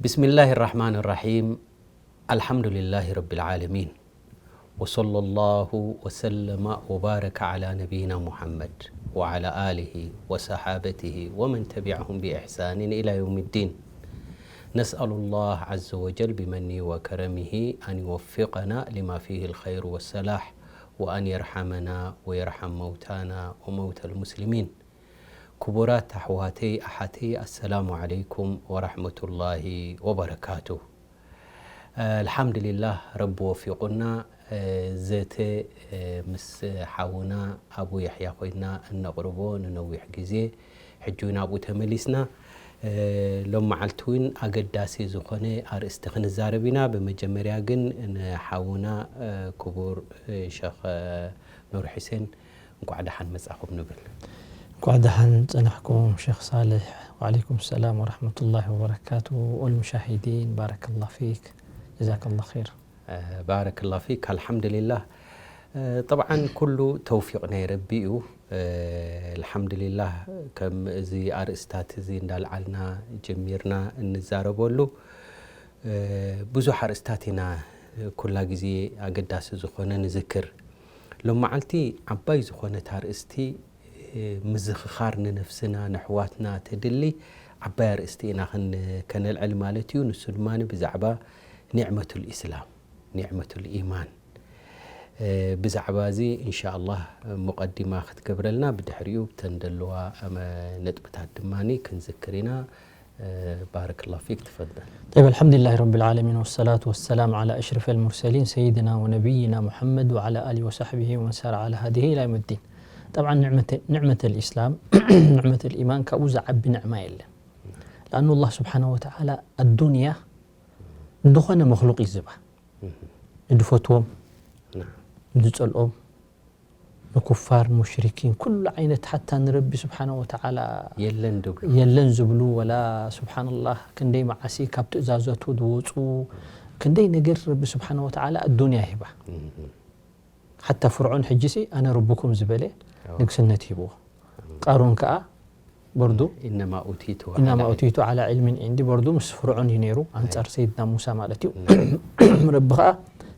بسم الله الرحمن الرحيم. الحمد لله رب العالمين. وصلى الله وسلم وبارك على نبينا محمد وعلى آله وصحابته ومن تبعهم بإحسان إلى يوم الدين. نسأل الله عز وجل بمنه وكرمه أن يوفقنا لما فيه الخير والصلاح، وأن يرحمنا ويرحم موتانا وموتى المسلمين. ክቡራት ኣሕዋተይ ኣሓተይ፣ ኣሰላሙ ዓለይኩም ወራሕመቱላሂ ወበረካቱ። ኣልሓምዱሊላህ፣ ረቢ ወፊቑና። ዘተ ምስ ሓውና ኣቡ ያሕያ ኮይና እነቕርቦ ንነዊሕ ግዜ፣ ሕጂ እውን ኣብኡ ተመሊስና። ሎም መዓልቲ እውን ኣገዳሲ ዝኾነ ኣርእስቲ ክንዛረብ ኢና። ብመጀመርያ ግን ንሓውና ክቡር ሸኽ ኑር ሑሴን እንኳዕ ደሓን መጻኹም ንብል። እንኳዕ ደሓን ጸናሕኩም ሸኽ ሳልሕ። ወዓለይኩም ሰላም ወራሕመቱላሂ ወበረካቱ። ወልሙሻሂዲን ባረከላህ ፊክ። ጀዛከላህ ኸይር። ባረከላህ ፊክ። ኣልሓምዱሊላህ። ጠብዓን ኩሉ ተውፊቕ ናይ ረቢ እዩ። ኣልሓምዱሊላህ፣ ከም እዚ ኣርእስታት እዚ እንዳልዓልና ጀሚርና እንዛረበሉ ብዙሕ ኣርእስታት ኢና ኩላ ግዜ ኣገዳሲ ዝኾነ ንዝክር። ሎም መዓልቲ ዓባይ ዝኾነት ኣርእስቲ ምዝኽኻር ንነፍስና ንሕዋትና ተድሊ ዓባይ ኣርእስቲ ኢና ክን-፣ ከነልዕል ማለት እዩ። ንሱ ድማ ብዛዕባ ኒዕመቱል ኢስላም፣ ኒዕመቱል ኢማን። ብዛዕባ እዚ እንሻ ኣላህ ሙቐዲማ ክትገብረልና፣ ብድሕሪኡ ብተን ደለዋ ነጥብታት ድማ ክንዝክር ኢና። ባረከላሁ ፊክ፣ ትፈደል። طيب، الحمد لله رب العالمين، والصلاة والسلام على أشرف المرسلين سيدنا ونبينا محمد وعلى آله وصحبه ومن سار على هديه إلى يوم الدين. طبعا نعمة، نعمة الإسلام، نعمة الإيمان ካብኡ ዝዓቢ ንዕማ የለን። لأنه الله سبحانه وتعالى الدنيا ዝኾነ መኽሉቕ እዩ ዝባ። ንድፈትዎም፣ ንድጸልኦም፣ ንኩፋር፣ ሙሽሪኪን፣ ኩሉ ዓይነት ሓታ ንረቢ ስብሓነ ወተዓላ የለን ድብሉ። የለን ዝብሉ፣ ወላ ስብሓንላህ ክንደይ መዓሲ ካብ ትእዛዘቱ ዝወፁ፣ ክንደይ ነገር ረቢ ስብሓነ ወተዓላ ኣዱንያ ሂባ። ሓታ ፍርዖን ሕጂሲ ኣነ ረብኩም ዝበለ ኣዎ። ንግስነት ሂብዎ። ኣዎ። ቃሩን ከኣ በርዱ إنما أوتيته على ኢነማ علم። ኡቲቱ ዓላ ዕልሚን ዒንዲ፣ በርዱ ምስ ፍርዖን እዩ ነይሩ፣ ኣንጻር ኣይ። ሰይድና ሙሳ ማለት እዩ። ናም። ረቢ ከኣ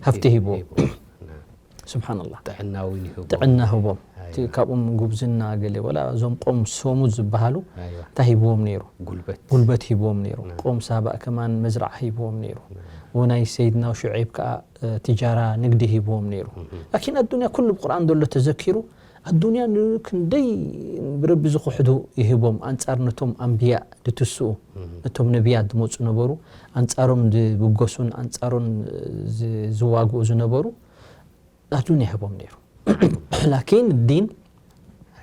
ሃፍቲ ሂብዎ። ሂብዎ። ናም። ስብሓንላህ። ጥዕና እውን ይህቦም። ጥዕና ህቦም። ኣይ። እቲ ካብኦም ጉብዝና ገለ፣ ወላ እዞም ቆም ሰሙድ ዝበሃሉ ኣይዋ። እንታይ ሂብዎም ነይሩ? ጉልበት። ጉልበት ሂብዎም ነይሩ። ናም። ቆም ሳባእ ከማን መዝራዕ ሂብዎም ነይሩ። ናም። ወናይ ሰይድና ሹዐይብ ከኣ፣ እ፣ ትጃራ ንግዲ ሂብዎም ነይሩ። እህ። ላኪን ኣዱንያ ኩሉ ብቁርኣን ዘሎ ተዘኪሩ፣ ኣዱንያ ንክንደይ ብረቢ ዝኽሕዱ ይህቦም፣ ኣንጻር ነቶም ኣንብያ ድትስኡ፣ እህ። ነቶም ነቢያት ዝመጹ ነበሩ፣ ኣንጻሮም ዝብገሱን ኣንጻሮም ዝ-፣ ዝዋግኡ ዝነበሩ፣ ኣዱንያ ይህቦም ነይሩ። ላኪን ዲን፣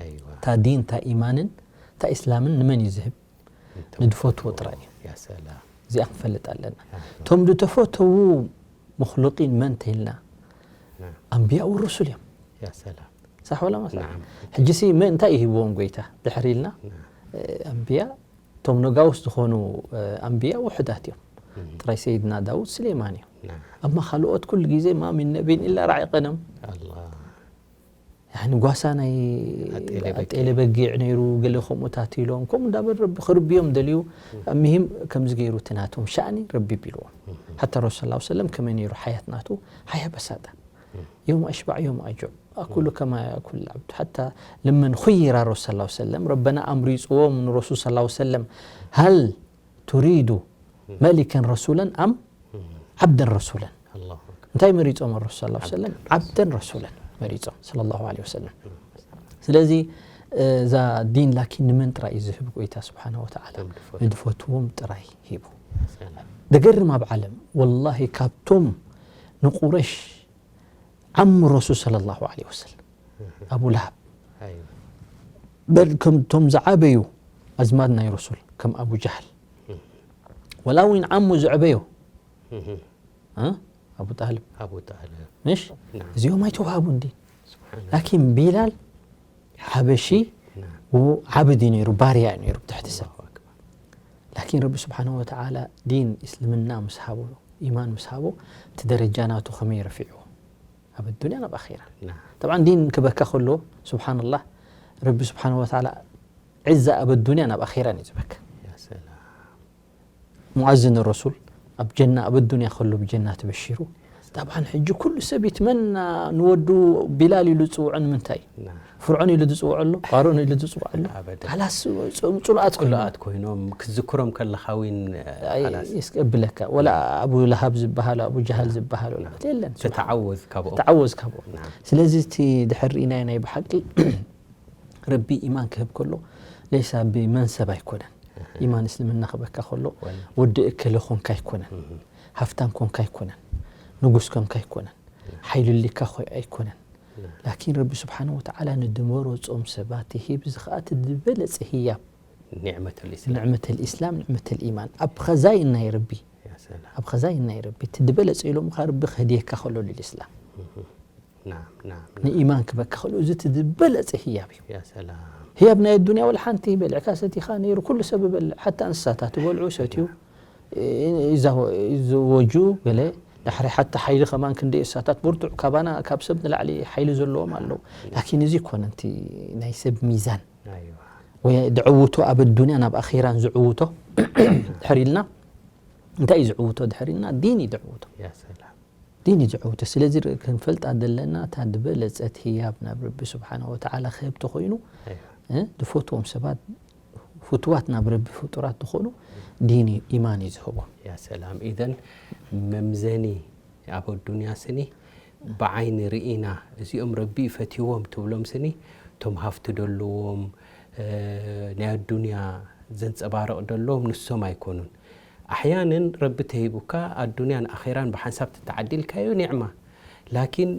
ኣይዋ። እታ ዲን፣ እታ ኢማንን፣ እታ ኢስላምን ንመን እዩ ዝህብ? ንቶም ንድፈትዎ ዝፈትዎ። ጥራይ እዩ። ያ ሰላም። እዚኣ ክንፈልጥ ኣለና። ኣህ። እቶም ዝተፈተዉ መኽሉቂን መን ተይልና? ናም። ኣንብያ ወሩሱል እዮም። ያ ሰላም። ሳሕ ወላ መሳሕ? ናም። ሕጂሲ መን እንታይ ይህብዎም ጎይታ? ድሕሪ ኢልና፣ ናም። እ፣ ኣንብያ፣ እቶም ነጋውስ ዝኾኑ፣ እ፣ ኣንብያ ውሑዳት እዮም። እም። ጥራይ ሰይድና ዳውድ ስሌማን እዩ። ናም። ኣማ ካልኦት ኩሉ ግዜ ማ ሚን ነቢይን ኢላ ራዒ ቀነም። ኣላህ። ያኒ ጓሳ ናይ ኣጤለ በጊዕ። ኣጤለ በጊዕ ነይሩ፣ ገለ ከምኡታት ኢሎም፣ ከምኡ እንዳበለ ረቢ ክርብዮም ደልዩ፣ እም። ኣሚሂም ከምዚ ገይሩ እቲ ናቶም ሻእኒ ረቢ ቢልዎም። እም። ሓታ ረሱል ሰለላሁ ዐለይሂ ወሰለም ከመይ ነይሩ ሓያት ናቱ? ሓያ በሳጣ። እም። የውም ኣሽባዕ የውም ኣጁዕ። ኣኩሉ እም። ከማ ያኩል ዓብዱ። ሓታ ለመን ኹይራ ረሱል ሰለላሁ ዐለይሂ ወሰለም፣ ረበና ኣምሪፅዎም ንረሱል ሰለላሁ ዐለይሂ ወሰለም፣ ሀል ቱሪዱ እም። መሊከን ረሱለን ኣም እም። ዓብደን ረሱለን? ኣላሁ ኣክበር። እንታይ መሪጾም ረሱል ሰለላሁ ዐለይሂ ወሰለም? ዓብደን ዓብደን ረሱለን መሪጾም ሰለላሁ ዐለይሂ ወሰለም። እም። ስለዚ፣ እ፣ እዛ ዲን ላኪን ንመን ጥራይ እዩ ዝህብ? ጎይታ ስብሓነ ወተዓላ እቶም ዝፈትዎ። ንዝፈትዎም ጥራይ ሂቡ። ሰላም። ደገርም ኣብ ዓለም፣ ወላሂ፣ ካብቶም ንቁረሽ ዓሙ ረሱል ሰለላሁ ዐለይሂ ወሰለም፣ እህ። ኣቡ ለሃብ። ኣይዋ። በል ከምቶም ዝዓበዩ ኣዝማድ ናይ ረሱል፣ ከም ኣቡ ጃህል። እህ። ወላ እውን ዓሙ ዝዕበዮ፣ እህ። እ? ኣቡ ጣልብ። ኣቡ ጣልብ። ምሽ? ናም። እዚኦም ኣይተዋሃቡን ዲን። ስብሓን ላኪን ቢላል ሓበሺ ናም። ው ዓብድ እዩ ነይሩ፣ ባርያ እዩ ነይሩ ብትሕቲ ሰብ። ኣላሁ ኣክበር። ላኪን ረቢ ስብሓነ ወተዓላ ዲን እስልምና ምስ ሃቦ፣ ኢማን ምስ ሃቦ፣ እቲ ደረጃ ናቱ ከመይ ረፊዕዎ? ኣብ ኣዱንያ ናብ ኣኼራ። ናም። ጠብዓን ዲን ክበካ ከሎ፣ ስብሓንላህ፣ ረቢ ስብሓነ ወተዓላ ዕዛ ኣብ ኣዱንያ ናብ ኣኼራን እዩ ዝበካ። ያ ሰላም። ሙኣዝን ረሱል ኣብ ጀና፣ ኣብ ኣዱንያ ከሎ ብጀና ተበሺሩ። ጠብዓን ሕጂ ኩሉ ሰብ ይትመና ንወዱ ቢላል ኢሉ ዝጽውዖ ንምንታይ? ፍርዖን ኢሉ ዝጽውዖ ኣሎ፣ ቃሮን ኢሉ ዝጽውዖ ኣሎ። ኣበደን። ካላስ ጽ-፣ ጽሉኣት ኮይኖም። ጽሉኣት ኮይኖም ክትዝክሮም ከለኻ ውን፣ ኣይ፣ ካላስ። የስቀብለካ። ወላ ኣቡ ለሃብ ዝበሃሉ፣ ኣቡ ጀሃል ዝበሃሉ፣ የለን። ተተዓወዝ ካብኦም። ተዓወዝ ካብኦም። ናም። ስለዚ እቲ ድሕር ርኢናዮ ናይ ብሓቂ ረቢ ኢማን ክህብ ከሎ ለይሳ ብመንሰብ ኣይኮነን። ኢማን እስልምና ክበካ ከሎ ወላ። ወዲ እከለ ኮንካ ኣይኮነን። ሃፍታም ኮንካ ኣይኮነን። ንጉስ ኮንካ ኣይኮነን። ሓይሊ ሊካ ኮ-፣ ኣይኮነን። ላኪን ረቢ ስብሓነ ወተዓላ ንድመሮ ጾም ሰባት ይሂብ፣ እዚ ኸኣ እቲ ዝበለጸ ህያብ። ኒዕመተል ኢስላም። ኒዕመተል ኢስላም፣ ኒዕመተል ኢማን። ኣብ ኸዛይን ናይ ረቢ። ያ ሰላም። ኣብ ኸዛይን ናይ ረቢ። እቲ ዝበለጸ ኢሎም ኸኣ ረቢ ክህድየካ ከሎ ልልእስላም። ናም፣ ናም፣ ናም። ንኢማን ክበካ ከሎ እዚ እቲ ዝበለጸ ህያብ እዩ። ያ ሰላም። ህያብ ናይ ኣዱንያ ወላ ሓንቲ በሊዕካ ሰቲኻ ነይሩ፣ ኩሉ ሰብ ይበልዕ፣ ሓታ እንስሳታት ይበልዑ፣ ሰትዩ፣ እ-፣ ይዛወ-፣ ይዝወጁ፣ ገለ ዳሕሪ ሓታ ሓይሊ ከማን ክንደይ እንስሳታት ብርቱዕ ካባና፣ ካብ ሰብ ንላዕሊ ሓይሊ ዘለዎም ኣለዉ። ላኪን እዚ ኮነ እቲ ናይ ሰብ ሚዛን። ኣይዋ። ወይ ድዕውቶ ኣብ ኣዱንያ ናብ ኣኺራን ዝዕውቶ ድሕር ኢልና፣ እንታይ እዩ ዝዕውቶ ድሕር ኢልና? ዲን እዩ ዝዕውቶ። ያ ሰላም። ዲን እዩ ዝዕውቶ። ስለዚ ር-፣ ክንፈልጣ ዘለና እታ ዝበለጸት ህያብ ናብ ረቢ ስብሓነ ወተዓላ ክህብ ተኾይኑ፣ ኣይዋ። እ፣ ዝፈትዎም ሰባት ፍትዋት ናብ ረቢ ፍጡራት ዝኾኑ ዲን እዩ፣ ኢማን እዩ ዝህቦም። ያ ሰላም። ኢዘን መምዘኒ ኣብ ኣዱንያ ስኒ ብዓይኒ ርኢና እዚኦም ረቢ ይፈትዎም ትብሎም ስኒ እቶም ሃፍቲ ደለዎም፣ እ፣ ናይ ኣዱንያ ዘንጸባርቕ ደለዎም ንሶም ኣይኮኑን። ኣሕያንን ረቢ ተሂቡካ ኣዱንያን ኣኼራን ብሓንሳብ ተተዓዲልካዮ ኒዕማ። ላኪን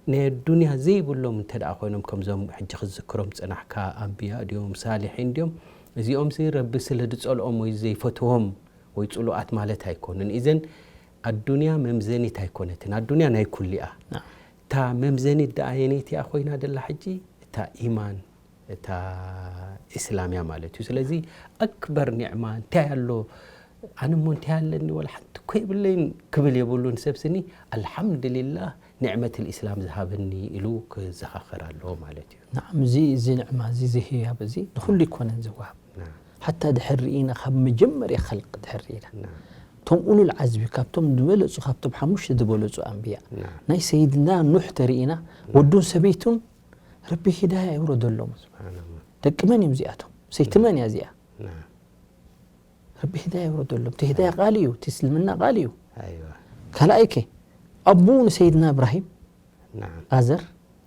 ናይ ኣዱንያ ዘይብሎም እንተ ደኣ ኮይኖም፣ ከምዞም ሕጂ ክዝክሮም ዝጸናሕካ ኣንብያ ድዮም ሳሊሒን ድዮም፣ እዚኦምሲ ረቢ ስለ ዝጸልኦም ወይ ዘይፈትዎም ወይ ጽሉኣት ማለት ኣይኮኑን። ኢዘን ኣዱንያ መምዘኒት ኣይኮነትን። ኣዱንያ ናይ ኩሉ እያ። ናም። እታ መምዘኒት ደኣ ኣየነይቲ እያ ኮይና ደላ ሕጂ? እታ ኢማን፣ እታ ኢስላም እያ ማለት እዩ። ስለዚ ኣክበር ኒዕማ እንታይ ኣሎ? ኣነ እሞ እንታይ ኣለኒ? ወላ ሓንቲ እኮ የብለይን ክብል የብሉን። ሰብ ስኒ ኣልሓምዱሊላህ ኒዕመት ልኢስላም ዝሃበኒ ኢሉ ክዘኻኸር ኣለዎ ማለት እዩ። ናዓም፣ እዚ፣ እዚ ንዕማ እዚ፣ እዚ ህያብ እዚ ንኹሉ ይኮነን ዝወሃብ። ናም። ሓታ ድሕር ርኢና፣ ካብ መጀመርያ ኸልቂ ድሕር ርኢና፣ ናም። እቶም ኡሉል ዓዝሚ፣ ካብቶም ዝበለጹ፣ ካብቶም ሓሙሽተ ዝበለጹ ኣንብያ፣ ናም። ናይ ሰይድና ኑሕ ተርኢና፣ ናም። ወዱን ሰበይቱን ረቢ ሂዳያ የውረደሎም። ስብሓንላህ። ደቂ መን እዮም እዚኣቶም? ሰይቲ ናም። መን እያ እዚኣ? ናም። ረቢ ሂዳያ የውረደሎም። እቲ ሂዳያ ቃል እዩ፣ እቲ እስልምና ቃል እዩ። ኣይዋ። ካልኣይ ከ፣ ኣቦኡ ንሰይድና እብራሂም ናም። ኣዘር፣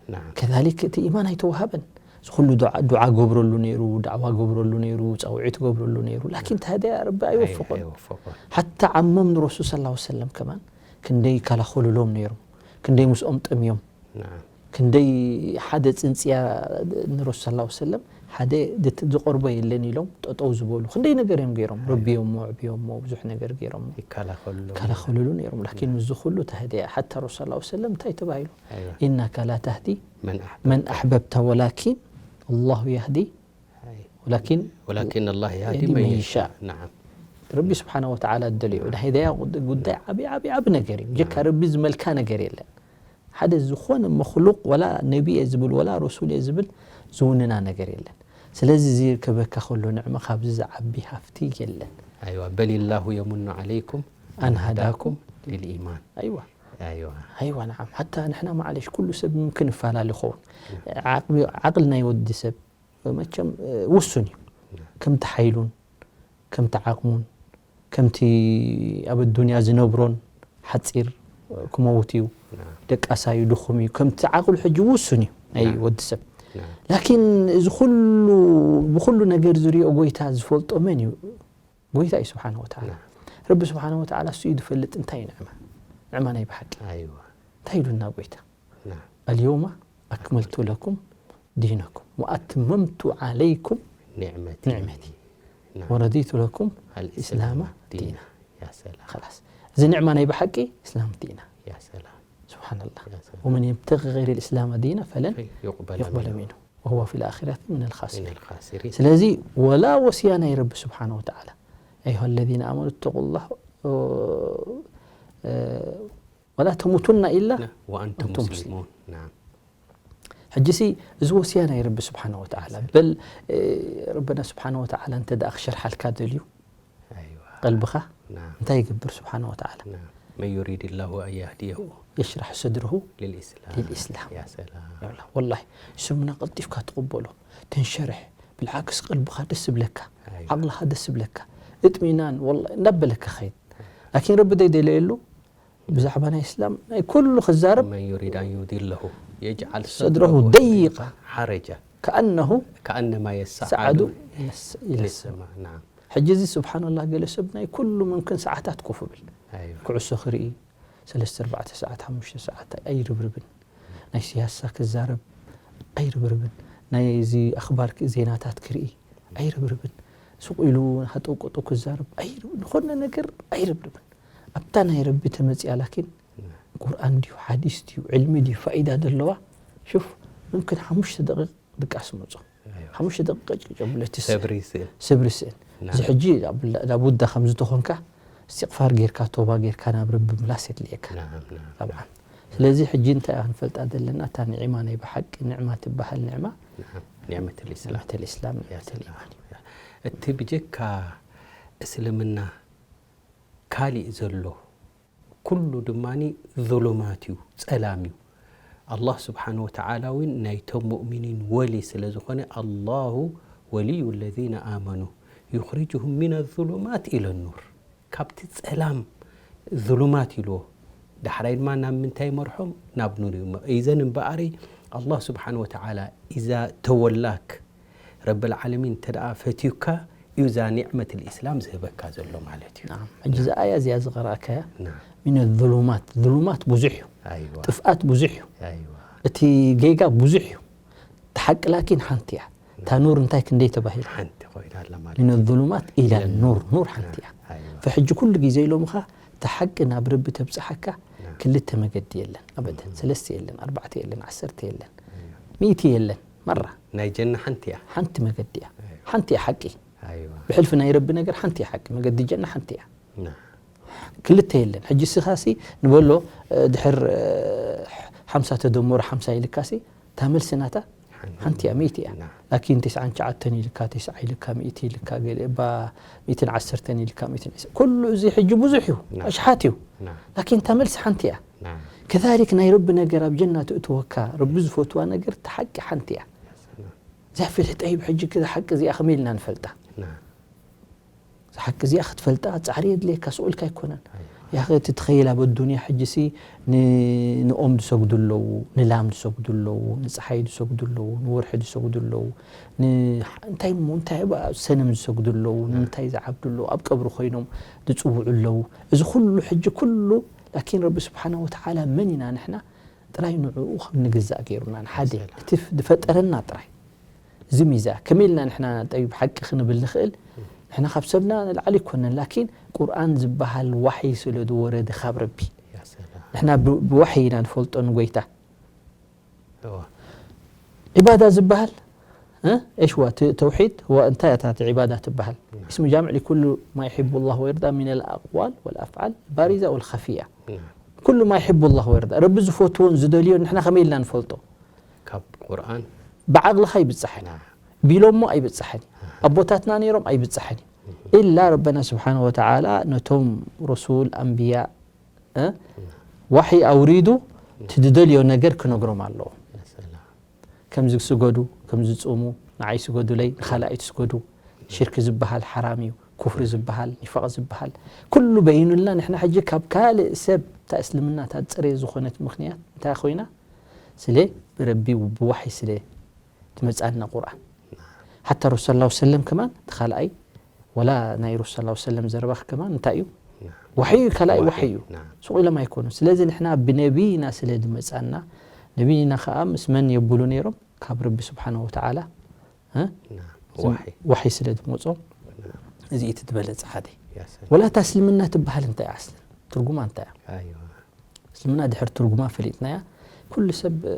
ናም። ከዛሊክ እቲ ኢማን ኣይተዋሃበን። እዚ ኩሉ ዱዓ፣ ዱዓ ገብረሉ ነይሩ፣ ዳዕዋ ገብረሉ ነይሩ፣ ጻውዒት ገብረሉ ነይሩ። ላኪን እቲ ሂዳያ ረቢ ኣይ-፣ ኣይወፈቆን። ኣይወፈቆን። ሓታ ዓሞም ንረሱል ሰለላሁ ዐለይሂ ወሰለም ከማን ክንደይ ይከላኸሉሎም ነይሮም፣ ክንደይ ምስኦም ጠምዮም። ናም። ክንደይ ሓደ ጽንጽያ ንረሱል ሰለላሁ ዐለይሂ ወሰለም ሓደ ድት-፣ ዝቐርቦ የለን ኢሎም ጠጠው ዝበሉ። ክንደይ ነገር እዮም ገይሮም። ኣይ። ረቢዮሞ፣ ኣዕቢዮሞ፣ ብዙሕ ነገር ገይሮሞ። ይከላኸሉሎም። ይከላኸሉሉ ነይሮም። ላኪን ናም። ምስዚ ኩሉ ተህደያ። ሓታ ረሱል ሰለላሁ ዐለይሂ ወሰለም እንታይ ተባሂሉ? ኣይዋ። ኢነከ ላ ተህዲ መን ኣሕበብተ። መን ኣሕበብተ ወላኪን ኣላሁ የህዲ ኣይ። ወላኪን ወላኪን ኣላህ የህዲ የህዲ መን መን የሻእ። የሻእ። ናዓም። ረቢ ስብሓነ ወተዓላ እደልዮ። ናይ ሂዳያ ጉድ-፣ ጉዳይ ዓቢ፣ ዓቢ፣ ዓቢ ነገር እዩ። ብጀካ ናዓም። ረቢ ዝመልካ ነገር የለን። ሓደ ዝኾነ መኽሉቅ ወላ ነቢ እየ ዝብል ወላ ረሱል እየ ዝብል ዝውንና ነገር የለን። ስለዚ እዚ ክበካ ከሎ ንዕማ ካብዚ ዝዓቢ ሃፍቲ የለን። ኣይዋ፣ በሊላሁ የሙኑ ዓለይኩም ኣን ሃዳኩም ኣን ሃዳኩም ሊልኢማን። ኣይዋ። ኣይዋ። ኣይዋ፣ ናዓም። ሓታ ንሕና ማዕለሽ ኩሉ ሰብ ምምክን ይፈላለ ይኸውን። ዓቕሊ፣ ዓቕሊ ናይ ወዲ ሰብ መቸም፣ እ፣ ውሱን እዩ። ከምቲ ሓይሉን፣ ከምቲ ዓቕሙን፣ ከምቲ ኣብ ኣዱንያ ዝነብሮን ሓጺር ክመውት እዩ፣ ናም። ደቃሳ እዩ፣ ድኹም እዩ፣ ከምቲ ዓቕሉ ሕጂ ውሱን እዩ ናይ ናም። ወዲ ሰብ። ናም። ላኪን እዚ ኩሉ፣ ብኹሉ ነገር ዝሪኦ ጎይታ ዝፈልጦ መን እዩ? ጎይታ እዩ ስብሓነ ወተዓላ። ናም። ረቢ ስብሓነ ወተዓላ እሱ እዩ ዝፈልጥ እንታይ እዩ ንዕማ። ንዕማ ናይ ብሓቂ። ኣይዋ። እንታይ ኢሉና ጎይታ? ናም። ኣልየውመ ኣክመልቱ ለኩም ዲነኩም ወኣትመምቱ ዓለይኩም ኒዕመቲ። ኒዕመቲ ናም። ወረዲቱ ለኩም ኣልኢስላመ ኢስላመ ዲና። ዲና። ያ ሰላም። ኸላስ። እዚ ኒዕማ ናይ ብሓቂ እስላም ዲና። ያ ሰላም። ስብሓንላህ። ያ ሰላም። ወመን የብተጊ ገይረ ልእስላመ ዲና ፈለን ዩቅበለ ዩቅበለ ሚንሁ። ሚንሁ ወሁወ ፊል ኣኺረቲ ሚነል ኻሲሪን። ሚነል ኻሲሪን። ስለዚ ወላ ወስያ ናይ ረቢ ስብሓነ ወተዓላ፣ ኣዩሃ ለዚነ ኣመኑ እተቁላህ፣ እ፣ እ፣ ወላ ተሙቱና ኢላ ነ-፣ ወኣንቱም ወኣንቱም ሙስሊሙን። ሙስሊሙን። ናም። ሕጂ ሲ፣ እዚ ወስያ ናይ ረቢ ስብሓነ ወተዓላ። ሰላም። በል፣ እ፣ ረበና ስብሓነ ወተዓላ እንተ ደኣ ክሸርሓልካ ደልዩ፣ ኣይዋ። ቀልብኻ نعم እንታይ ይገብር ስብሓነ ወተዓላ نعم من يريد الله أن يهديه የሽራሕ ሰድርሁ للإسلام للإسلام يا سلام ይብላ። ወላሂ እስልምና ቀልጢፍካ ትቕበሎ፣ ተንሸርሕ፣ ብልዓክስ ቀልብኻ ደስ ይብለካ፣ أيوة ዓቕልኻ ደስ ይብለካ፣ እጥሚናን ወላሂ እንዳበለካ ኸይድ። ላኪን ረቢ ዘይደለየሉ ብዛዕባ ናይ እስላም ናይ ኩሉ ክዛረብ من يريد أن يضله يجعل صدره صدره ضيقا حرجا ከኣነሁ كأنما يصعد ሰዓዱ في السماء نعم ሕጂ እዚ ስብሓንላህ ገለ ሰብ ናይ ኩሉ ምምክን ሰዓታት ኮፍ ብል أيوة ኩዕሶ ክርኢ ሰለስተ ኣርባዕተ ሰዓት ሓሙሽተ ሰዓት ኣይርብርብን። ናይ ሲያሳ ክዛረብ ኣይርብርብን። ናይ እዚ ኣኽባር ክ- ዜናታት ክርኢ ኣይርብርብን። ሱቕ ኢሉ ሃጠውቀጠው ክዛረብ ኣይርብ ዝኾነ ነገር ኣይርብርብን። ኣብታ ናይ ረቢ ተመፅያ ላኪን ቁርኣን ድዩ ሓዲስ ድዩ ዕልሚ ድዩ ፋኢዳ ዘለዋ ሽፍ ምምክን ሓሙሽተ ደቂቕ ድቃስ መፁ أيوة ሓሙሽተ ደቂቕ ቀጭቅጨ ብለቲ ሰብሪ ይስእል ስብሪ ስእል نعم እዚ ሕጂ ላቡዳ ከም ዝተኾንካ እስትቕፋር ጌርካ ቶባ ጌርካ ናብ ረቢ ምላስ የድልየካ نعم نعم طبعا ስለዚ ሕጂ እንታይ ክንፈልጣ ዘለና እታ ኒዕማ ናይ ብሓቂ ኒዕማ ትበሃል ኒዕማ نعم نعمة الإسلام ኒዕመት ልእስላም يا ኒዕመት ልኢማን سلام እቲ ብጀካ እስልምና ካሊእ ዘሎ ኩሉ ድማ ظلمات እዩ ጸላም እዩ ኣላህ ስብሓን ወተዓላ እውን ናይቶም ሙእሚኒን ወሊ ስለ ዝኾነ ኣላሁ ወልዩ ለዚነ ኣመኑ ዩኽሪጅሁም ሚነ ظሉማት ኢለ ኑር ካብቲ ጸላም ظሉማት ኢልዎ ዳሕራይ ድማ ናብ ምንታይ መርሖም ናብ ኑር እዩ ኢዘን እምበኣሪ ኣላህ ስብሓን ወተዓላ ኢዛ ተወላክ ረብል ዓለሚን እንተ ደኣ ፈትዩካ እዩ እዛ ኒዕመት ልእስላም ዝህበካ ዘሎ ማለት እዩ ናም ሕጂ እዛ ኣያ እዚኣ ዝቐረእካያ ናም ሚነ ظሉማት ظሉማት ብዙሕ እዩ ኣይዋ ጥፍኣት ብዙሕ እዩ ኣይዋ እቲ ጌጋ ብዙሕ እዩ ተሓቂ ላኪን ሓንቲ እያ እታ ኑር እንታይ ክንደይ ተባሂላ ሓንቲ ኮይና ኣላ ማለት ሚነ እዩ ظሉማት ኢላ ኢላ ኑር ኑር ሓንቲ እያ ኣይዋ ፈሕጂ ኩሉ ግዜ ኢሎምኻ እቲ ሓቂ ናብ ረቢ ተብፅሓካ ናም ክልተ መገዲ የለን ኣበደን ሰለስተ የለን ኣርባዕተ የለን ዓሰርተ የለን ሚእቲ የለን መራ ናይ ጀና ሓንቲ እያ ሓንቲ መገዲ እያ ሓንቲ እያ ሓቂ ኣይዋ ብሕልፊ ናይ ረቢ ነገር ሓንቲ እያ ሓቂ መገዲ ጀና ሓንቲ እያ ና ክልተ የለን ሕጂ ስኻሲ ንበሎ እ፣ ድሕር እ፣ ሓምሳ ተደመሩ ሓምሳ ኢልካሲ እታ መልሲ ናታ ሓንቲ እያ ሚእቲ እያ ና ላኪን ተስዓን ትሽዓተን ኢልካ ተስዓ ኢልካ ሚእቲ ኢልካ ገለ እባ ሚእትን ዓሰርተን ኢልካ ሚእትን ዕስራ ኩሉ እዚ ሕጂ ብዙሕ እዩ ና። ኣሽሓት እዩ ና ላኪን እታ መልሲ ሓንቲ እያ ና ከዛሊክ ናይ ረቢ ነገር ኣብ ጀና ትእትወካ ረቢ ዝፈትዋ ነገር እታ ሓቂ ሓንቲ እያ እዛ ፍልሒ ጠይብ ሕጂ እዛ ሓቂ እዚኣ ከመይ ኢልና ንፈልጣ ና እዛ ሓቂ እዚኣ ክትፈልጣ ፃዕሪ የድልየካ ስቕ ኢልካ ኣይኮነን ኣይዋ ያኸ እቲ ትኸይል ኣብ ኣዱንያ ሕጂሲ ን- ንኦም ዝሰግዱ ኣለዉ ንላም ዝሰግዱ ኣለዉ ንፀሓይ ዝሰግዱ ኣለዉ ንወርሒ ዝሰግዱ ኣለዉ ን- እንታይ እሞ እንታይ ባ ሰነም ዝሰግዱ ኣለዉ ንምንታይ ዝዓብዱ ኣለዉ ኣብ ቀብሪ ኮይኖም ዝፅውዑ ኣለዉ እዚ ኩሉ ሕጂ ኩሉ ላኪን ረቢ ስብሓና ወተዓላ መን ኢና ንሕና ጥራይ ንዕኡ ከም ንግዛእ ገይሩና ንሓደ ሰላም። እቲ ዝፈጠረና ጥራይ እዚ ሚዛ ከመይ ኢልና ንሕና ጠቢብ ሓቂ ክንብል ንኽእል ንሕና ካብ ሰብና ንላዕሊ ይኮነን ላኪን ቁርኣን ዝበሃል ዋሕይ ስለ ዝወረደ ካብ ረቢ ያ ሰላም ንሕና ብ- ብዋሕይ ኢና ንፈልጦ ንጎይታ እዋ ዒባዳ ዝበሃል እ? እሽዋ ት- ተውሒድ هو እንታይ እታ እቲ ዒባዳ ትበሃል اسم جامع لكل ما يحب الله ويرضى من الأقوال والأفعال البارزة والخفية ና ኩሉ ما يحب الله ويرضى ረቢ ዝፈትዎን ዝደልዮን ንሕና ከመይ ኢልና ንፈልጦ ካብ ቁርኣን ብዓቕልኻ ይብፅሓን ና ቢሎሞ ኣይብፅሓን ኣቦታትና ነይሮም ኣይብፅሓን ኢላ ረበና ስብሓን ወተዓላ ነቶም ረሱል ኣንብያ እ? ዋሒ ኣውሪዱ እቲ ዝደልዮ ነገር ክነግሮም ኣለዎ ያ ሰላም ከምዚ ስገዱ ከምዚ ፅሙ ንዓይ ስገዱለይ ንኻልኣይ ትስገዱ ሽርክ ዝበሃል ሓራም እዩ ኩፍሪ ዝበሃል ኒፋቕ ዝበሃል ኩሉ በይኑልና ንሕና ሕጂ ካብ ካልእ ሰብ እታ እስልምና እታ ፅሬ ዝኾነት ምኽንያት እንታይ ኮይና ስለ ብረቢ ብዋሒ ስለ ትመፃና ቁርኣን ሓታ ረሱል ላ ሰለም ከማን እቲ ካልኣይ ወላ ናይ ረሱል ላ ሰለም ዘረባኽ ከማን እንታይ እዩ ዋሕዩ እዩ ካልኣይ ዋሕዩ፣ ዋሕዩ እዩ ናም። ሱቕ ኢሎም ኣይኮኑ ስለዚ ንሕና ብነቢና ስለ ዝመፃና ነቢና ከዓ ምስ መን የብሉ ነይሮም ካብ ረቢ ስብሓን ወተዓላ እ? ናም። ዋሒ ዋሒ ስለ ዝመፆም እዚ እቲ ዝበለፀ ሓደ ያ ሰላም። ወላ እታ እስልምና ትበሃል እንታይ እያ ኣስለን ትርጉማ እንታይ እያ ኣይዋ እስልምና ድሕር ትርጉማ ፈሊጥናያ ኩሉ ሰብ እ፣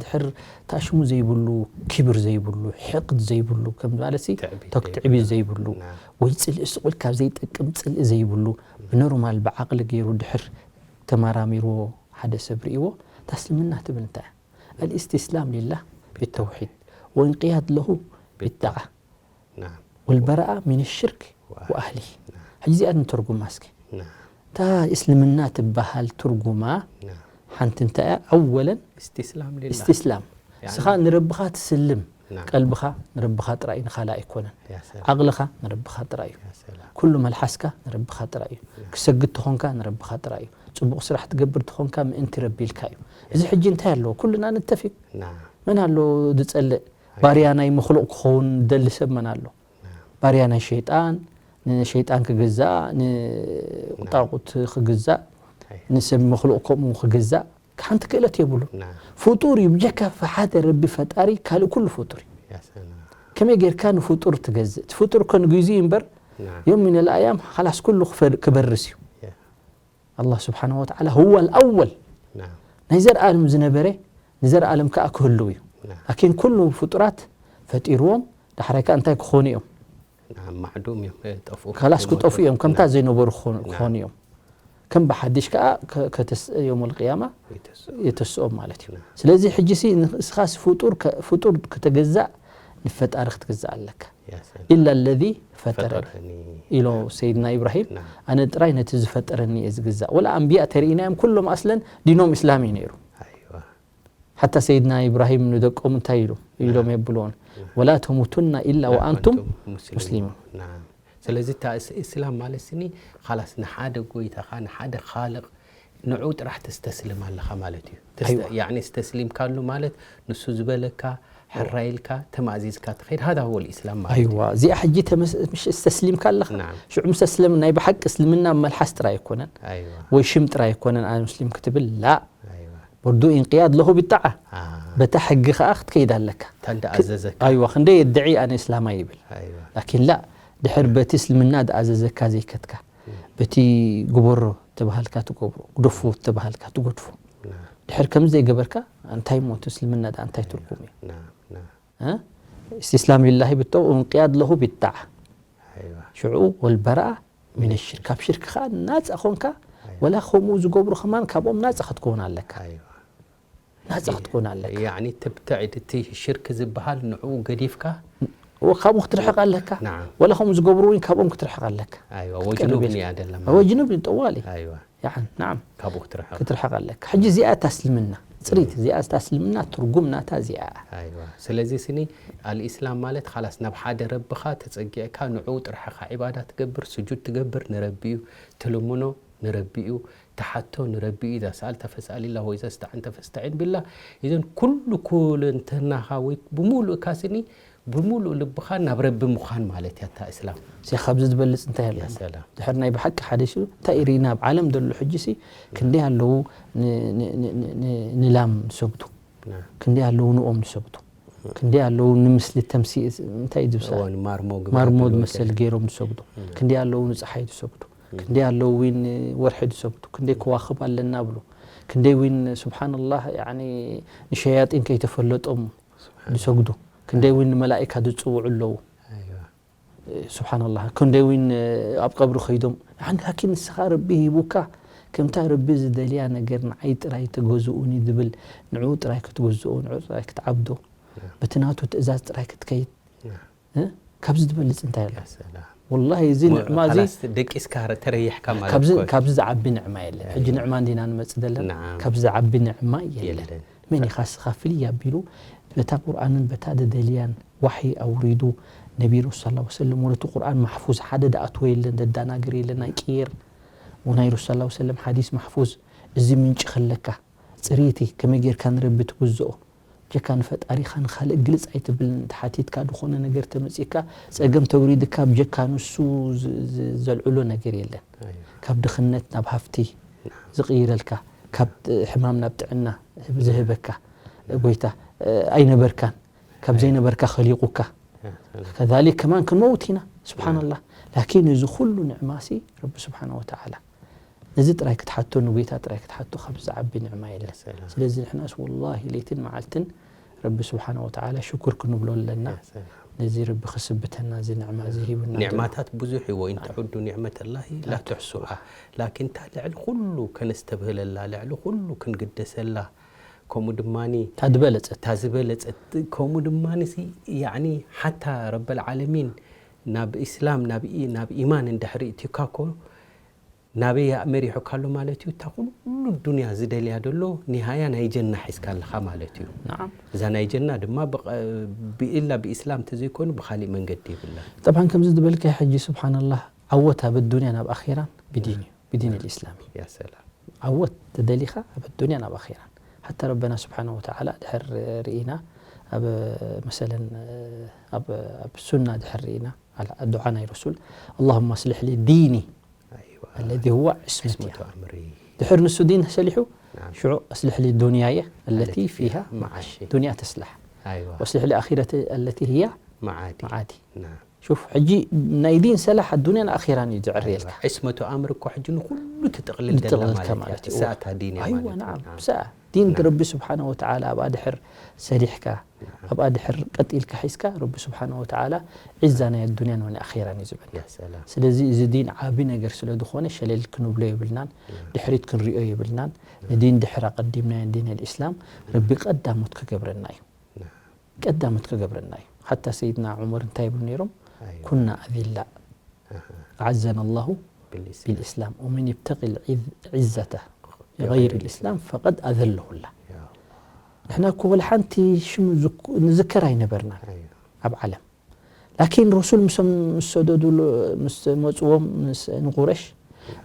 ድሕር ታሽሙ ዘይብሉ ክብር ዘይብሉ ሕቅድ ዘይብሉ ከም ማለት ሲ ትዕቢት ተክ ዘይብሉ። ትዕቢት ዘይብሉ ና። ወይ ፅልኢ ስቁል ካብ ዘይጠቅም ፅልኢ ዘይብሉ ብኖርማል ብዓቕሊ ገይሩ ድሕር ተመራሚርዎ ሓደ ሰብ ርእዎ እታ እስልምና ትብል እንታይ እያ ኣልእስትስላም ሊላህ ብተውሒድ ወእንቅያድ ለሁ ብጣዓ ናም። ወልበረኣ ሚን ሽርክ ወኣህሊ። ወኣህሊ ናም። ሕጂ እዚኣ ንተርጉማ እስኪ። እታ እስልምና ትበሃል ትርጉማ ሓንቲ እንታይ እያ? ኣወለን استسلام لله እስትስላም። እስኻ ንረብኻ ትስልም፣ ቀልብኻ ንረብኻ ጥራይ እዩ፣ ንኻልእ ኣይኮነን። ዓቕልኻ ንረብኻ ጥራይ እዩ። ኩሉ መልሓስካ ንረብኻ ጥራይ እዩ። ክሰግድ ተኾንካ ንረብኻ ጥራይ እዩ። ጽቡቕ ስራሕ ትገብር ተኾንካ ምእንቲ ረቢ ኢልካ እዩ። እዚ ሕጂ እንታይ ኣለዎ? ኩልና ንተፊ። መን ኣሎ ዝጸልእ? ባርያ ናይ መኽሉቕ ክኸውን ደሊ ሰብ መን ኣሎ? ባርያ ናይ ሸይጣን፣ ንሸይጣን ክግዛእ፣ ንጣቑት ክግዛእ፣ ንሰብ መኽሉቕ ከምኡ ክግዛእ ሓንቲ ክእለት የብሉ። ፍጡር እዩ፣ ብጀካ ሓደ ረቢ ፈጣሪ ካልእ ኩሉ ፍጡር እዩ። ከመይ ጌርካ ንፍጡር ትገዝእ? እቲ ፍጡር እኮ ንግዜኡ እምበር ዮም ሚነል ኣያም ሓላስ ኩሉ ክፈር- ክበርስ እዩ። ኣላህ ስብሓነሁ ወተዓላ ሁወል ኣወል ናይ ዘርኣለም ዝነበረ ንዘርኣለም ከዓ ክህልው እዩ። ላኪን ኩሉ ፍጡራት ፈጢርዎም ዳሕራይ ከዓ እንታይ ክኾኑ እዮም? ናም ማዕዱም እዮም ጠፍኡ ካላስ ክጠፉ እዮም፣ ከምታ ዘይነበሩ ክኾኑ እዮም። ከም ብሓድሽ ከዓ ዮም ልቅያማ የተስኦም ማለት እዩ። ስለዚ ሕጂ ሲ ንስኻስ ፍጡር ፍጡር ከተገዛእ ንፈጣሪ ክትገዛእ ኣለካ። ኢላ ለዚ ፈጠረኒ ኢሎ ሰይድና ኢብራሂም፣ ኣነ ጥራይ ነቲ ዝፈጠረኒ እየ ዝግዛእ። ወላ ኣንብያ ተርእናዮም ኩሎም ኣስለን ዲኖም እስላም እዩ ነይሩ። ሓታ ሰይድና ኢብራሂም ንደቆም እንታይ ኢሉ ኢሎም የብልዎን፣ ወላ ተሙቱና ኢላ ወኣንቱም ሙስሊሙን። ስለዚ እታ እስላም ማለት ስኒ ኻላስ ንሓደ ጎይታኻ ንሓደ ኻልቕ ንዑ ጥራሕ ተስተስልም ኣለኻ ማለት እዩ። ያዕኒ ስተስሊምካሉ ማለት ንሱ ዝበለካ ሕራይ ኢልካ ተማእዚዝካ ትኸይድ ሃዳ ወል ኢስላም ማለት እዩ። ኣይዋ እዚኣ ሕጂ ምሽ እስተስሊምካ ኣለኻ ሽዑ ምስ ኣስለም ናይ ብሓቂ እስልምና መልሓስ ጥራይ ኣይኮነን ወይ ሽም ጥራይ ኣይኮነን ኣነ ሙስሊም ክትብል ላ ወርዱ ኢንቅያድ ለሁ ቢጣዓ በታ ሕጊ ከዓ ክትከይድ ኣለካ። ኣይዋ ክንደይ የድዒ ኣነ እስላማይ ይብል ላኪን ላ ድሕር በቲ እስልምና ዝኣዘዘካ ዘይከትካ በቲ ግበሮ ተባሃልካ ትገብሮ ግደፎ ተባሃልካ ትገድፎ ድሕር ከምዚ ዘይገበርካ እንታይ ሞ እቲ እስልምና እንታይ ትርጉም እዩ? እስትስላም ሊላሂ ብተው እንቅያድ ለሁ ቢጣዓ ሽዑ ወልበረኣ ሚነ ሽርክ ካብ ሽርክ ከዓ ናፃ ኾንካ ወላ ከምኡ ዝገብሩ ከማን ካብኦም ናፃ ክትከውን ኣለካ። ናፃ ክትከውን ኣለካ። ያዕኒ ትብትዕድ እቲ ሽርክ ዝበሃል ንዕኡ ገዲፍካ እወ ካብኡ ክትርሕቕ ኣለካ። ወላ ከምኡ ዝገብሩ እውን ካብኦም ክትርሕቕ ኣለካ። ወጅኑብ ንያ ደለማ ወጅኑብ ጠዋሊ ናዓም ካብኡ ክትርሕቕ ክትርሕቕ ኣለካ። ሕጂ እዚኣ እታ እስልምና ፅሪት እዚኣ እታ እስልምና ትርጉም ናታ እዚኣ እያ። ስለዚ ስኒ ኣልኢስላም ማለት ኻላስ ናብ ሓደ ረብኻ ተፀጊዕካ ንዕኡ ጥርሕኻ ዒባዳ ትገብር ስጁድ ትገብር ንረቢ እዩ ትልምኖ ንረቢ እዩ ትሓቶ ንረቢ እዩ። ኢዛ ሰኣልተ ፈስኣሊላህ ወኢዛ ስተዓንተ ፈስተዒን ቢላህ። ኢዘን ኩሉ ኩልንተናኻ ወይ ብሙሉእካ ስኒ ብምሉእ ልብኻ ናብ ረቢ ምዃን ማለት እያ እታ እስላም። እዚኣ ካብዚ ዝበልፅ እንታይ ኣሎ? ያ ሰላም። ድሕር ናይ ብሓቂ ሓደ ሲ እንታይ ርኢና ኣብ ዓለም ዘሎ ሕጂ ሲ ክንደይ ኣለዉ ን- ን- ን- ን- ን- ንላም ዝሰግዱ ናም። ክንደይ ኣለዉ ንኦም ዝሰግዱ ክንደይ ኣለዉ ንምስሊ ተምሲ እንታይ እዩ ዝብሳ እዋን ማርሞ ግብረ ማርሞ ኣበሉ ዝመሰል ወገን። ገይሮም ዝሰግዱ ክንደይ ኣለዉ ንፀሓይ ዝሰግዱ ክንደይ ኣለዉ ዊን ወርሒ ዝሰግዱ ክንደይ ከዋኽብ ኣለና ብሉ ክንደይ ዊን ስብሓንላህ ያኒ ንሸያጢን ከይተፈለጦም ዝሰግዱ ክንደይ እውን ንመላኢካ ዝፅውዑ ኣለዉ። ስብሓንላህ ክንደይ እውን ኣብ ቀብሪ ከይዶም ሓንቲ ሓኪም ንስኻ ረቢ ሂቡካ ከምታ ረቢ ዝደልያ ነገር ንዓይ ጥራይ ተገዝኡኒ ዝብል ንዕኡ ጥራይ ክትገዝኦ ንዕኡ ጥራይ ክትዓብዶ በቲ ናቱ ትእዛዝ ጥራይ ክትከይድ እ? ካብዚ ዝበልፅ እንታይ ኣሎ? ያ ሰላም። ወላሂ እዚ ሞ- ንዕማ እዚ ኻላስ ደቂስካ ረ- ተረይሕካ ማለት ካብዚ እኮ እዩ። ካብዚ ዝዓቢ ንዕማ የለን። ሕጂ ንዕማ እንዲና ንመፅእ ዘለና ናዓም። ካብዚ ዝዓቢ ንዕማ የለን። የለን። መን ኢኻ ስኻ ፍልይ ኣቢሉ በታ ቁርኣንን በታ ደደልያን ዋሒ ኣውሪዱ ነቢ ረሱል ሰለላሁ ዐለይሂ ወሰለም ወለቲ ቁርኣን ማሕፉዝ ሓደ ደኣትዎ የለን ደዳናግር የለን ኣይቅየር ወናይ ረሱል ሰለላሁ ዐለይሂ ወሰለም ሓዲስ ማሕፉዝ እዚ ምንጪ ከለካ ፅርይቲ ከመይ ጌርካ ንረቢ ትግዝኦ ጀካ ንፈጣሪኻ ንኻልእ ግልፅ ኣይትብልን ተሓቲትካ ዝኾነ ነገር ተመፂካ ፀገም ተውሪድካ ብጀካ ንሱ ዘልዕሎ ነገር የለን ካብ ድኽነት ናብ ሃፍቲ ዝቕይረልካ ካብ ሕማም ናብ ጥዕና ዝህበካ ጎይታ ኣይነበርካን ካብ ዘይነበርካ ኸሊቑካ ከዛሊክ ከማን ክንመውት ኢና ስብሓንላህ ላኪን እዚ ኩሉ ንዕማሲ ረቢ ስብሓን ወተዓላ ነዚ ጥራይ ክትሓቶ ንጎይታ ጥራይ ክትሓቶ ካብ ዝዓቢ ንዕማ የለን ስለዚ ንሕናስ ወላሂ ለይትን መዓልትን ረቢ ስብሓን ወተዓላ ሽኩር ክንብሎ ኣለና ነዚ ረቢ ክስብተና እዚ ንዕማ እዚ ሂቡና ኒዕማታት ብዙሕ እዩ ወኢን ተዑዱ ኒዕመት ላሂ ላ ትሕሱሃ ላኪን እታ ልዕሊ ኩሉ ከነስተብህለላ ልዕሊ ኩሉ ክንግደሰላ ከምኡ ድማ እታ ዝበለፀት እታ ዝበለፀት ከምኡ ድማ ያኒ ሓታ ረበል ዓለሚን ናብ ኢስላም ናብ ኢ- ናብ ኢማን እንድሕሪ እትካ እኮ ናበይ መሪሑካ ኣሎ ማለት እዩ። እታ ኩሉ ዱንያ ዝደልያ ደሎ ኒሃያ ናይ ጀና ሒዝካ ኣለኻ ማለት እዩ። نعم እዛ ናይ ጀና ድማ ብቐ- ብኢላ ብኢስላም ተዘይኮይኑ ብኻሊእ መንገዲ የብላ። طبعا ከምዚ ዝበልካዮ ሕጂ ስብሓንላህ ዓወት ኣብ ዱንያ ናብ ኣኺራን ብዲን እዩ ብዲን ልእስላም እዩ። ያ ሰላም። ዓወት ተደሊኻ ኣብ ዱንያ ናብ ኣኺራን ሓታ ረበና ስብሓን ወተዓላ ድሕር ርኢና ኣብ መሰለን ኣብ ኣብ ሱና ድሕር ርኢና ዱዓ ናይ ረሱል اللهم أصلح لي ديني ኣይዋ الذي هو عصمتي ዕስመቱ ኣምሪ ድሕር ንሱ ዲን ሰሊሑ ናም ሽዑ أصلح لي دنياي التي فيها መዓሺ ዱንያ ተስላሕ ኣይዋ وأصلح لي آخرتي التي هي መዓዲ معادي ናም شوف ሕጂ ናይ ዲን ሰላሕ ኣዱንያን ኣኺራን እዩ ዝዕርየልካ ዕስመቱ ኣምር እኮ ሕጂ ንኩሉ ትጥቕልል ደላ ትጥቕልልካ ማለት ማለት እያ እዩ። እሳታ ዲን እያ ኣይዋ ማለት ናዓም እዩ። ብስኣ ዲን ናም። ረቢ ስብሓነ ወተዓላ ኣብኣ ድሕር ሰሪሕካ ኣብኣ ድሕር ቀጢልካ ሒዝካ ረቢ ስብሓነ ወተዓላ ዒዛ ናይ ኣዱንያን ወናይ ኣኺራን እዩ ዝበና። ያ ሰላም ስለዚ እዚ ዲን ዓቢ ነገር ስለ ዝኾነ ሸለል ክንብሎ የብልናን፣ ድሕሪት ክንሪኦ የብልናን። ንዲን ድሕር ኣቐዲምናዮ ዲን ኣልእስላም ረቢ ቀዳሞት ክገብረና እዩ። ናም ቀዳሞት ክገብረና እዩ። ሓታ ሰይድና ዑመር እንታይ ይብሉ ነይሮም? ኣይዋ ኩና ኣዚላ ኣሃ ኣዓዘና ኣላሁ ብልእስላም بالإسلام ومن يبتغ العزة بغير الإسلام فقد أذله الله ያ ንሕና እኮ ወላ ሓንቲ ሽሙ ዝክ- ንዝከር ኣይነበርናን ኣይዋ ኣብ ዓለም ላኪን ረሱል ምሶም ምስ ሰደዱ ምስ መፅዎም ምስ ንቁረሽ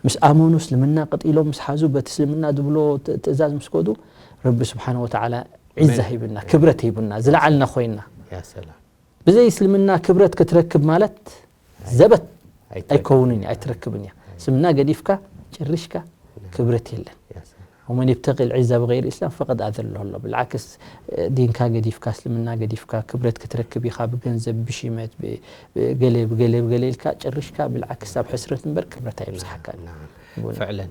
ምስ ኣመኑ እስልምና ቀጢሎም ምስ ሓዙ በቲ እስልምና ዝብሎ ት- ትእዛዝ ምስ ከዱ ረቢ ስብሓን ወተዓላ ዒዛ መን- ሂብና ክብረት ሂብና ዝለዓልና ኮይና ያ ሰላም ብዘይ እስልምና ክብረት ክትረክብ ማለት ዘበት ኣይትረክብን። ኣይከውንን እዩ ኣይትረክብን እያ እስልምና ገዲፍካ ጭርሽካ ክብረት የለን ያ ሰላም ومن يبتغ العزة بغير الإسلام فقد أذله الله بالعكس ዲንካ ገዲፍካ እስልምና ገዲፍካ ክብረት ክትረክብ ኢኻ ብገንዘብ ብሽመት ብ- ብ- ገለ ብገለ ብገለ ኢልካ ጭርሽካ ብልዓክስ ኣብ ሕስረት እምበር ክብረት ኣይብዝሓካን ናም ይብሉ። ፍዕለን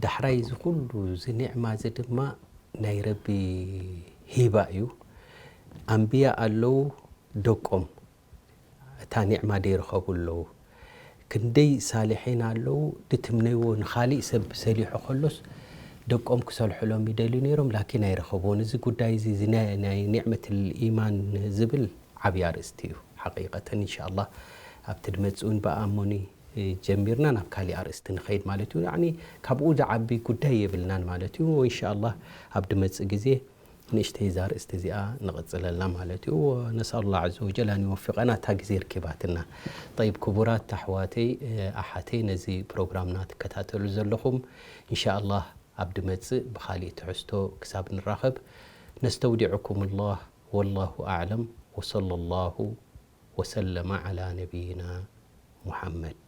ዳሕራይ እዚ ኩሉ እዚ ኒዕማ እዚ ድማ ናይ ረቢ ሂባ እዩ። ኣንብያ ኣለዉ ደቆም እታ ኒዕማ ደይረኸቡ ኣለዉ። ክንደይ ሳልሒን ኣለዉ ድትምነይዎ ንኻሊእ ሰብ ሰሊሑ ከሎስ ደቆም ክሰልሑሎም ይደልዩ ነይሮም ላኪን ኣይረኸብዎን። እዚ ጉዳይ እዚ እዚ ናይ ናይ ኒዕመት ኢማን ዝብል ዓብዪ ኣርእስቲ እዩ ሓቂቀተን። ኢንሻ ኣላህ ኣብቲ ድመፅእ እውን ብኣሞኒ ጀሚርና ናብ ካሊእ ኣርእስቲ ንኸይድ ማለት እዩ። ያኒ ካብኡ ዝዓቢ ጉዳይ የብልናን ማለት እዩ። ወኢንሻ ኣላህ ኣብ ድመፅእ ግዜ ንእሽተይ እዛ ኣርእስቲ እዚኣ ንቕፅለላ ማለት እዩ። ነስኣሉላህ ዐዘ ወጀል ኣን ይወፊቐና እታ ግዜ ርኪባትና። ጠይብ ክቡራት ኣሕዋተይ ኣሓተይ ነዚ ፕሮግራምና ትከታተሉ ዘለኹም ኢንሻ ኣላህ ኣብ ድመፅእ ብኻሊእ ትሕዝቶ ክሳብ ንራኸብ ነስተውዲዕኩም ላህ ወላሁ ኣዕለም ወሰለ ላሁ ወሰለመ ዓላ ነቢይና ሙሓመድ።